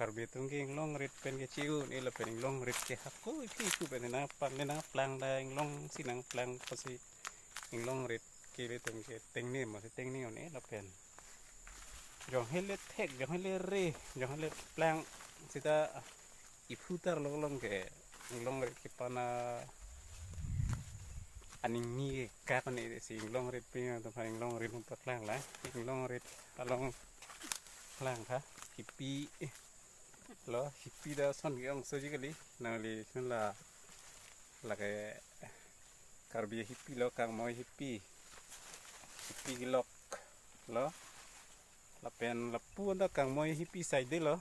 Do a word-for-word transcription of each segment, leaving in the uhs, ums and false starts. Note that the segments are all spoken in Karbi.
Karbi atum ke inglongrit pen ke chi-un-e lapen inglongrit ke hako iphi iphu pen nangplang, ne nangplang ta inglong si nangplang pusi inglongrit ke ilitum ke tengne, masi tengne un-e lapen jong hele thek, jong hele re, jong hele plang seta iphu tarlok along ke inglongrit kepan aningni ke kak ne si inglongrit pen atum aphan inglongrit nung paklang la, inglongrit along plang tha, hipi lo, hipi ta ason ke-ongso ji kali, nangli sun la, lake Karbi hipi lo, kangmoi hipi, hipi kelok lo, lapen lapu anta kangmoi hipi saide lo,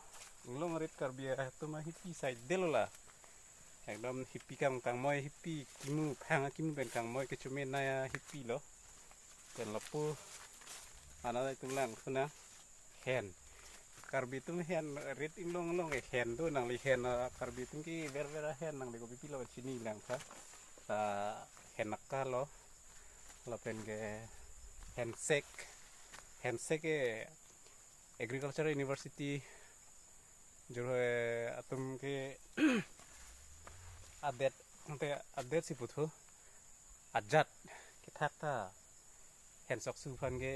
inglongrit Karbi atum ahipi saide lo la, ekdom hipi kang, kangmoi hipi kimu, phang akimu pen kangmoi kechomenei ahipi lo, pen lapu ana itum lang suna hen. Karbi atum hen rit inglong inglong ke hen do, nangli hen, ah, Karbi atum ke ver ver ahen nangli kopi pilo chini lang tha. Ah, hen aka lo, lapen ke hensek. Hensek ke Agriculture University Jorhat atum ke adet, ante adet si puthu ajat kethak ta hensoksu aphan ke,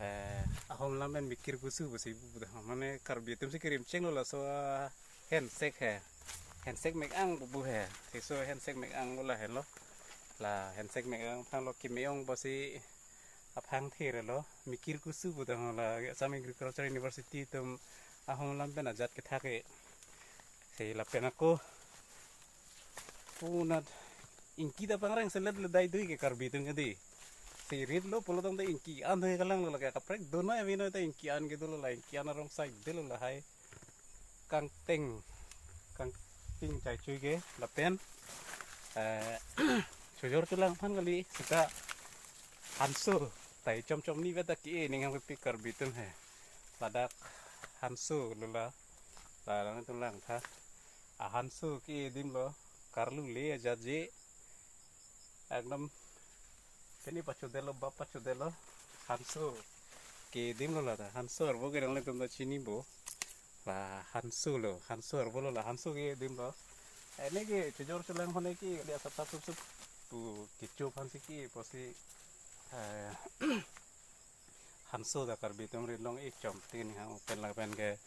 eh, ahom lam pen mikir kusu pusi pu pu ta, mane Karbi atum si kerim cheng lo laso, ah, hensek he, hensek mek-ang pu pu he, si so hensek mek-ang lo la hen lo, la hensek mek-ang aphan lo keme-ong pusi aphang thir lo, mikir kusu pu ta, la Assam Agriculture University atum ahom lam pen ajat kethak ke, si lapen ako punat ingki ta pangreng selet le dai dui ke Karbi atum ke di. Si rit lo pulo tangte ingki an he kalang lo, lake kaprek dona avi no ta ingki an kedo lo la, ingki an arong saide lo lahai. Kangteng, kangteng chai chui ke lapen, eh, chojor chulang aphan kali seta hanso tai chom chom ni veta ke-e ning hang pi Karbi atum he. Ladak hanso lo la, la lang atum lang tha. Ahanso ke-e adim lo, karlu le ajat je. Ekdom pini pachodelo, bap pachodelo, hanso ke-e adim lo la ta. Hanso arvo ke nanglitum ta chini bo. La hanso lo, hanso arvo lo la, hanso ke-e adim lo. Ene ke chojor chulang hone ke dia sap sap sup sup pu kecho aphan si ke pusi, eh, hanso ta Karbi atum rit long ik chom tin hang pen lapen ke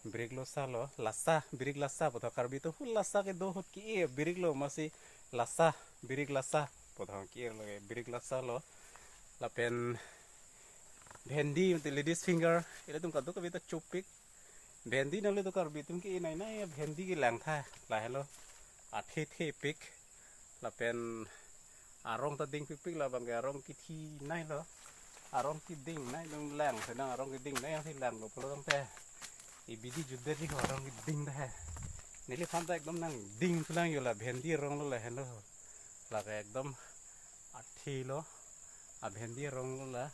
birik lo sa lo, lasa, birik lasa pu ta Karbi atum hu lasa kedo ahut ke-e birik lo, masi lasa, birik lasa pu ta ke-e lo ke birik lasa lo. Lapen bhendi, mate ladies finger, ilitum kadokave ta chopik. Bhendi nangli to Karbi atum ke-e nei nei bhendi kelang tha, lahelo. Athe the pik. Lapen arong ta ding pikpik, labang ke arong kethinei lo. Arong kedingnei dong lang, senang arong kedingnei yang si lang lo pulo tangte. Ibidi judet di arong keding ta he. Neliphan ta ekdom nangding thu lang yo la bhendi arong lo la hen lo. Lake ekdom athe lo. Abhendi arong lo la.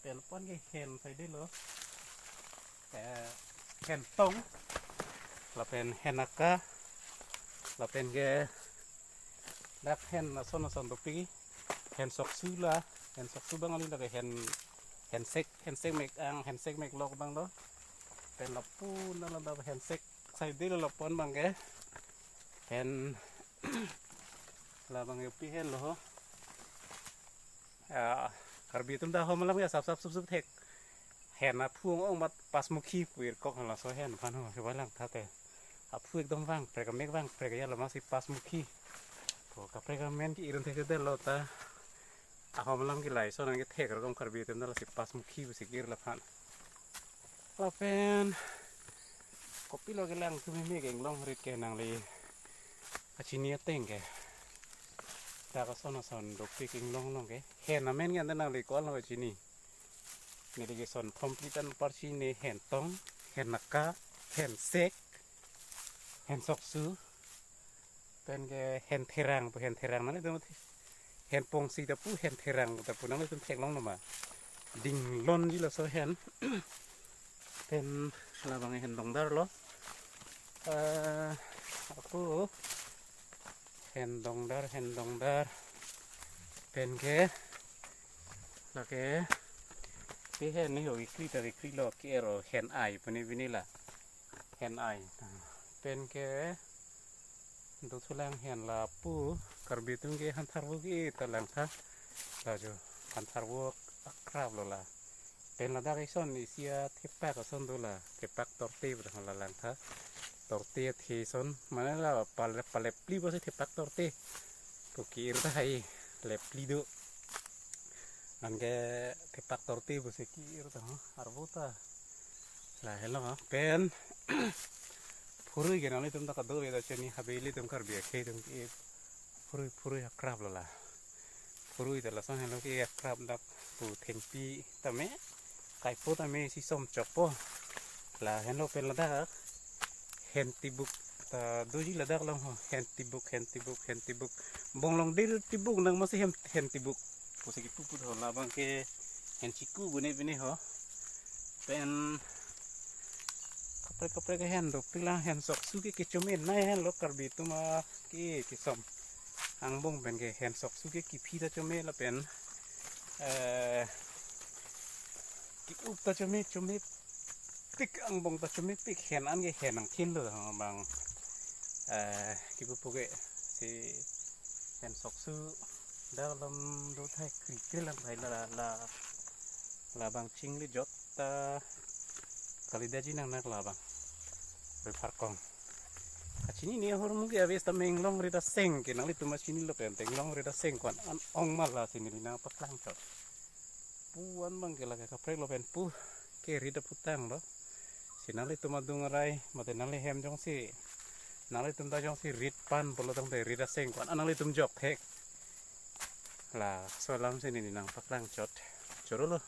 Pen pon ke hen saide lo. Eh, hen tong. Lapen hen aka. Lapen ke dak hen ason ason dopik. Hensoksu la. Hensoksu abang kali lake hen, hensek, hensek mek-ang, hensek meklok abang lo. Pen lapu na la da hensek saide lo, lapu an abang ke. Hen labang ke pi hen lo ho. Ya, Karbi atum ta ahom alam ya sap sap sup sup thek. Hen aphu ong ong mat pasmukhi pu irkok hala so hen aphan ho, hebai lang tha te. Aphu ekdom vangprek, amek vangprek ya, lama si pasmukhi. To kaprek amen ke-ir un thekthedetlo ta. Ahom alam ke lai so nang kethek rokom Karbi atum ta lasi pasmukhi pusi ke-ir laphan. Lapen kopilo kelang thu meme ke inglongrit ke nangli kachini ateng ke. Dak ason ason dopik inglong long ke. Hen amen ke ante nangli ko-an lo kachini. Neli ke son thom phli pen parchini, hen tong, hen aka, hensek, hensoksu. Pen ke hen therang pu, hen therang nanglitum, hen pongsi ta pu, hen therang ta pu, nanglitum theklong lo ma. Ding lonji laso hen. Pen labang hen dongdar lo. Eh, ako hen dongdar, hen dongdar. Pen ke lake Ke hen ni ho, kekri ta kekri lo, ke-er o hen ai puni puni la. Hen ai. Pen ke dothulang hen lapu Karbi atum ke hantharvo ke-e ta langtha. La jo hantharvo akrap lo la. Pen ladak ison isi athepak ason do la. Thepak torte pu la langtha. Torte athe son. Mane la pal-, palepli pusi thepak torte pu ke-ir tahai, lepli do. Anke thepak torte pusi ke-ir ta, arvo ta. La helo ha. Pen phurui ke nanglitum ta kadokave ta chini, habe ilitum Karbi akhei atum ke phurui, phurui akrap lo la. Phurui ta lason helo ke akrap, dak pu thengpi tame, kaipo tame isi som chokpo. La helo pen ladak hen tibuk ta doji ladak along ho, hen tibuk, hen tibuk, hen tibuk. Bonglong dir tibuk nang masi hem, hen tibuk pusi kepu pu ho, labang ke hen chiku puni puni ho. Pen kaprek kaprek ke hen dopik lang, hen soksu ke kechome nai hen lo Karbi atum a ke kesom. Angbong pen ke hen soksu ke kephi ta chome lapen, eh, ke-up ta chome, chomepik, angbong ta chomepik, hen an ke hen angthin lo bang, eh, kepu pu ke si hen soksu dak alam do thai, kri kri lang thai la la, labang chingli jot ta kalidaji nang nak labang. Ri pharkong. Kachini ni ahormu ke aves ta menglong rit aseng ke, nanglitum ma chinilo pen, tenglong rit aseng ko-an an ong ma la si neli nangpaklang chot. Pu-an abang ke lake kaprek lo pen pu ke rit aputang lo. Si nanglitum adung arai mate nangli hem jongsi, nanglitum ta jongsi rit pan pulo tangte rit aseng ko-an an nanglitum jokthek. Laso alam si neli nangpaklang chot. Choro lo.